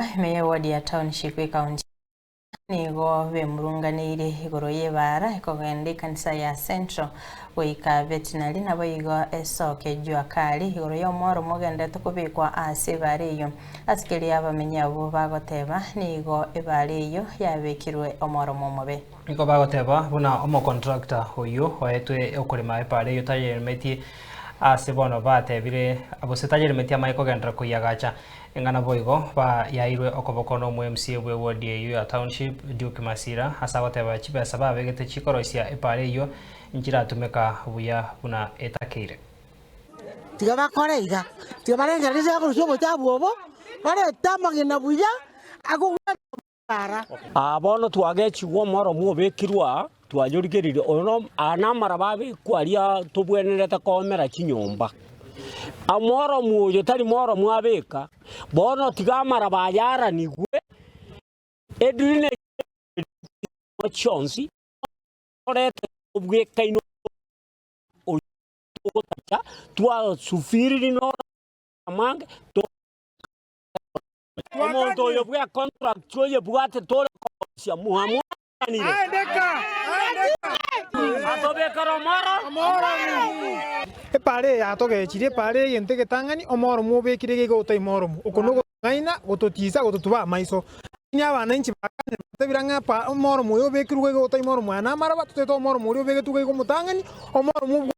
Ime y'ewodi ya Township ekaunti nigo bemurunganeire igoro y'ebaara ekogenda ekanisa ya Central goika Veterinary naboigo esoke Jua Kali igoro y'omworomo ogenderete kobekwa ase ebaara eyio. Ase keria abamenyi abwo bagoteba nigo ebaara eyio yabekirwe omworomo omobe. Nigo bagoteba buna omocontractor oyio oetwe okorema epaara eyio tayeremetie ase bono batebire gose tayeremetie amanye kogenderera koyiagacha. Eng'ana boigo ba yairwe okoboko nomo MCA bwe ward eyio ya Township Duke Masira ase agoteba chibesa babegete chikoroisia epaara eyio nchiratumeka buya buna etakeire. Tiga bakore iga, tiga barengererie ase akorusia obochafu obo, barete amagena buya akogwenia omobara. Aa bono twagechigwa omoromo obekirwe aa, twayorigereria oyo no aya namaraba abekwa aria tobwenerete koomera chinyomba. Omoromo oyo tari moromo abeka, bono tiga amaraba aya aranigwe, edrine chionsi, orete obwekaino oyio togotacha, twasufiriri noro amange. Omonto oyo bw'econtract oyebwate tore korosia mwamwanire. Atobekere omoro. Epaara eye yatogechirie, epaara eye egento egetang'ani, omoromo obekire iga iga otaima oromo. Oko nogotong'aina, gototiisa, gototuba amaiso. Lakini abana inche bakanire batebire ng'a epa omoromo oyo obekirwe iga iga otaima oromo aya namaraba, totaete omoromo oria obegetwe iga iga omotang'ani, omoromo obwo.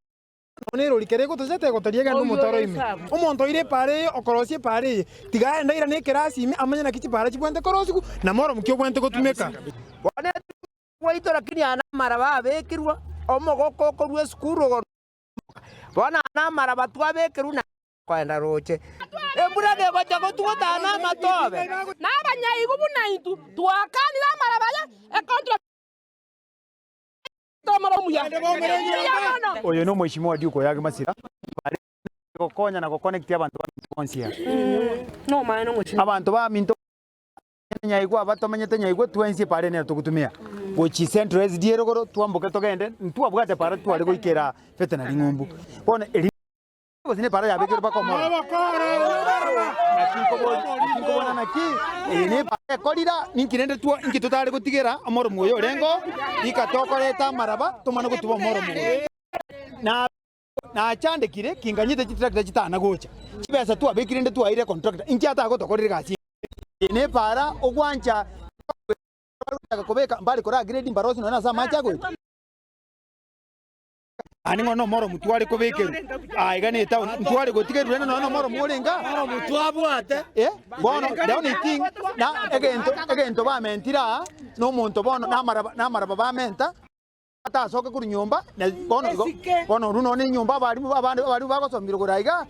Nonya nerori kere egotocha tegotoria egende omotaro ime. Omonto oire epaara eye okorosia epaara eye, tiga aende airane ekerasi ime amanye naki chipaara chibwenerete korosigwa, na moromo ki obwenerete gotumeka. Bono gwaito lakini aya namaraba abekirwe, omogoko okorwa esukuru ogo bono aya namaraba twabekerwe na koenda roche. Embura gegocha gotuguta aya namatobe. Na abanyaigu buna intwe twakanire amaraba aya, econtract. Oyo nomoishimiwa Duke Oyagi Masira bare gokonya na goconnect abanto baminto bonsi aa. Abanto baminto Nyaigwa aba tomenyete Nyaigwa twensi epara ene togotumia gochi Central SDA rogoro twamboke togende ntwabwate para tware goikera Veterinary ng'umbu. Bono eri Gose nepara yabekirwe mpaka omoro. Naki nkobona naki eye nepara ekorira, ninki rende two inki totare gotigera omoromo oyo orenge oo, rika tokoreta amaraba tomane gotuba omoromo oyo. Na nachandekire kinganyete chitractor chitana gocha, chibesa twabekire rende twaeire contractor, inki atagotokorera egasi eye? Eye nepara ogwancha bagochaka kobeka mbare kora grade mbarosie nonya nase amache agoeta. Naende ng'o nomoromu tware kobekerwa aa iga ne etown, ntware gotigerwa rende nonya nomoromu orenge aa. Omoromu twabwate. Eh, bono the only thing na egento egento bamentire aa, na omonto bono na amaraba na amaraba bamenta, atasoke korwa nyomba, na bono igo, bono orwo nonya na enyomba abarimu abande abarimu bagosomia igoro aiga.